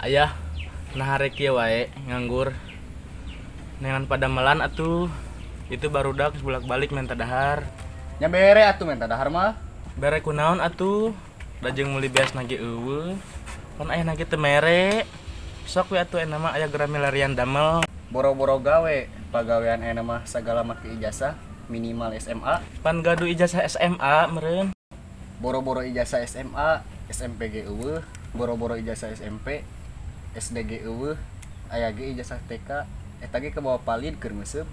Ayah, nah rek kieu wae nganggur. Neangan padamelan atuh. Itu barudak bolak-balik minta dahar. Nya bere atuh minta dahar mah. Bere kunaon atuh? Da jeung meuli beas nage eueuh. Pan aya nage teu mere. Sok we atuh enak mah aya geura milarian damel. Boro-boro gawe, pagawean ayeuna mah sagala make ijazah minimal SMA. Pan gaduh ijazah SMA meureun. Boro-boro ijazah SMA, SMP ge eueuh, boro-boro ijazah SMP, SD ge eueuh, aya ge ijazah TK, eta ge kabawa palid keur ngeuseub.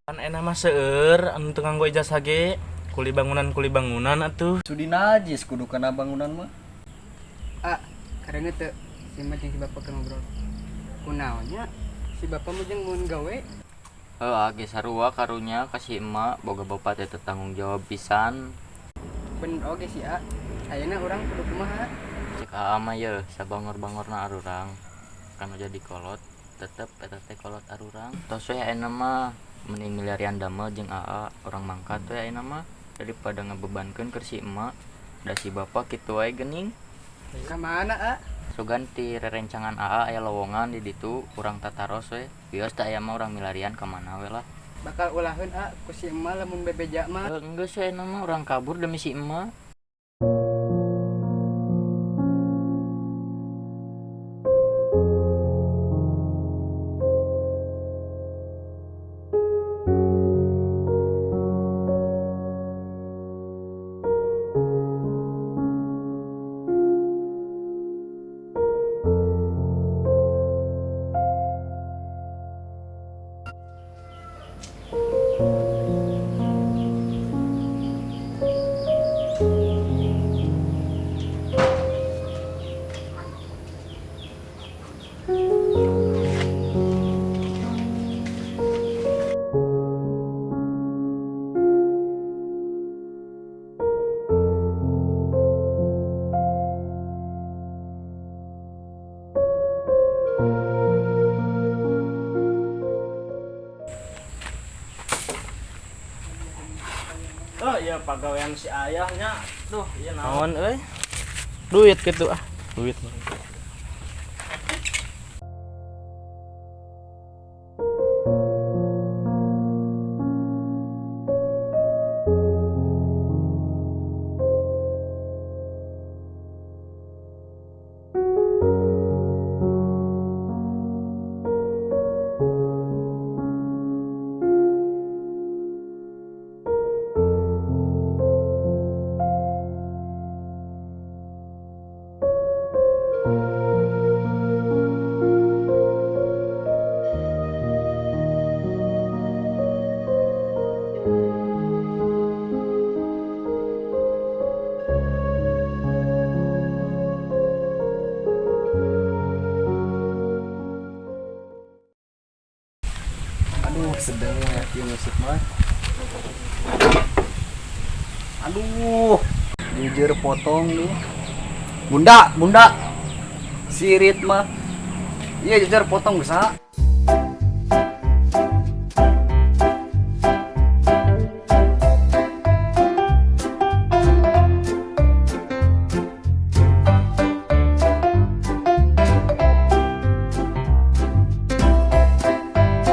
Pan enak mah seueur anu teu nganggo ijazah ge. Kuli bangunan atuh. Sudi najis kudu kana bangunan mah. Ah, karena teu si mah jeung si bapak keur ngobrol. Kunaon nya si bapak mah jeung mun gawe. Heuh, ge sarua karunya ka si emak boga bapak teh teu tanggung jawab pisan. Bener oge si A. Ayeuna urang kudu kumaha? Cek aa mah yeuh sabangor-bangorna arurang. Kanu jadi kolot tetep eta teh kolot arurang. Tos we ayeuna mah mending milarian damel jeung aa urang mangkat we ayeuna mah daripada ngabebankeun keur si emak. Da si bapak kitu wae geuning. Ka mana A? Sugan ti rerencangan aa aya lowongan di ditu urang tataros we. Wios teh aya mah urang milarian ka mana we lah. Bakal ulaheun A ku si emak lamun bebeja mah. Geus we ayeuna mah urang kabur demi si emak. Oh iya pagawean si ayahnya. Duh, iya naon euy. Duit gitu ah, duit. Aduh, sedang ya kieu ngeuseub mah. Aduh, jujur potong lu. Bunda, bunda. Sirit mah. Iya jujur potong bisa.